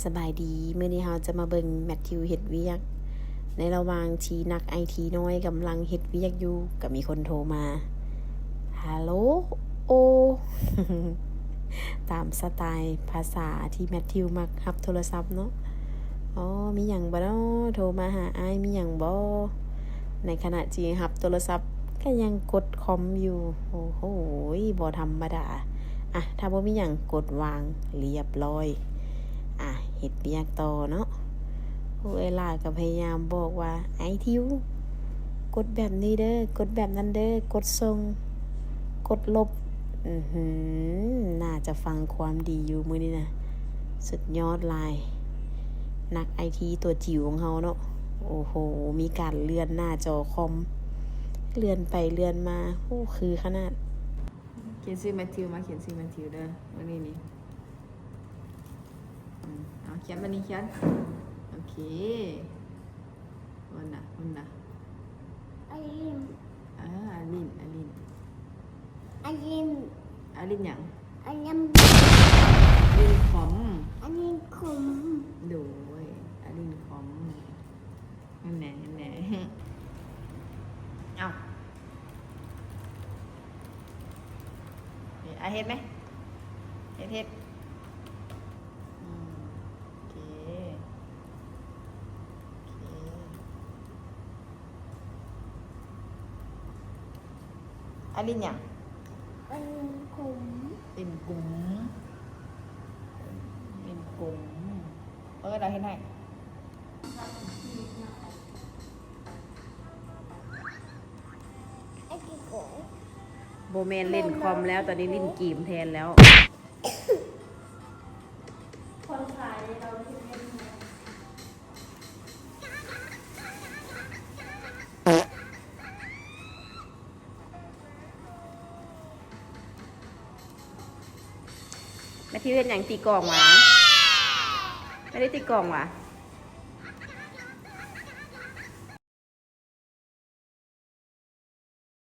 ສະບາຍດີ, ມື້ນີ້ເຮົາຈະມາເບິ່ງແມັດທິວເຮັດວຽກ. ໃນລະຫວ່າງທີ່ນັກໄອທີນ້ອຍກຳລັງເຮັດວຽກຢູ່, ກໍມີຄົນໂທມາ. ຮາໂລ ໂອ ຕາມສະໄຕລ໌ພາສາທີ່ແມັດທິວມັກຮັບໂທລະສັບເນາະ. ອໍ ມີຫຍັງບໍ່ເນາະ? ໂທມາຫາອ້າຍ ມີຫຍັງບໍ່? ໃນຂະນະທີ່ຮັບໂທລະສັບ ກໍຍັງກົດຄອມຢູ່. ໂອ້ໂຫ ບໍ່ທຳມະດາ. ອ່ະ ຖ້າບໍ່ມີຫຍັງ ກົດວາງ ລຽບຮ້ອຍ. ອ່ະ ເຮັດວຽກຕໍ່ເນາະ. ເອື້ອຍຫຼ້າກໍພະຍາຍາມບອກວ່າ ໄອທິວ ກົດແບບນີ້ເດີ ກົດແບບນັ້ນເດີ ກົດສົ່ງ ກົດລົບ. ອືຫື ໜ້າຈະຟັງຄວາມດີຢູ່ມື້ນີ້ນະ. ສຸດຍອດຫຼາຍ ນັກໄອທີຕົວຈິ๋ວຂອງເຮົາເນາະ. ໂອ້ໂຫ ມີການເລື່ອນໜ້າຈໍຄອມ ເລື່ອນໄປເລື່ອນມາ. ໂອ້ ຄືຂະໜາດ. ຂຽນຊື່ແມັດທິວມາ, ຂຽນຊື່ແມັດທິວເດີ ມື້ນີ້ນີ້. ອືມ ເອົາ ຂຽນບາດນີ້ ຂຽນ. ໂອເຄ ພຸ້ນນະ ພຸ້ນນະ. ອາລິນ ເອີ ອາລິນ ອາລິນ ອາລິນ ອາລິນຫຍັງ? ອາລິນ ລິນຄອມ ອາລິນຄອມ. ໂດຍ ອາລິນຄອມ. ຫັ້ນແຫຼະ ຫັ້ນແຫຼະ. ເອົາ ອາ ເຮັດໄໝ? ເຮັດ ເຮັດ. ອືມ ໂອເຄ ໂອເຄ. ອາລິນຫຍັງ? ອາລິນກຸມ ລິນກຸມ ລິນກຸມ. ເອີ ດາວເຮັດໃຫ້. ບໍ່ແມ່ນຫຼິ້ນຄອມແລ້ວ, ຕອນນີ້ຫຼິ້ນເກມແທນແລ້ວ. ແມັດທິວເຮັດຫຍັງ? ຕີກອງຫວາ? ແມ່ໄດ້ຕີກອງຫວາ?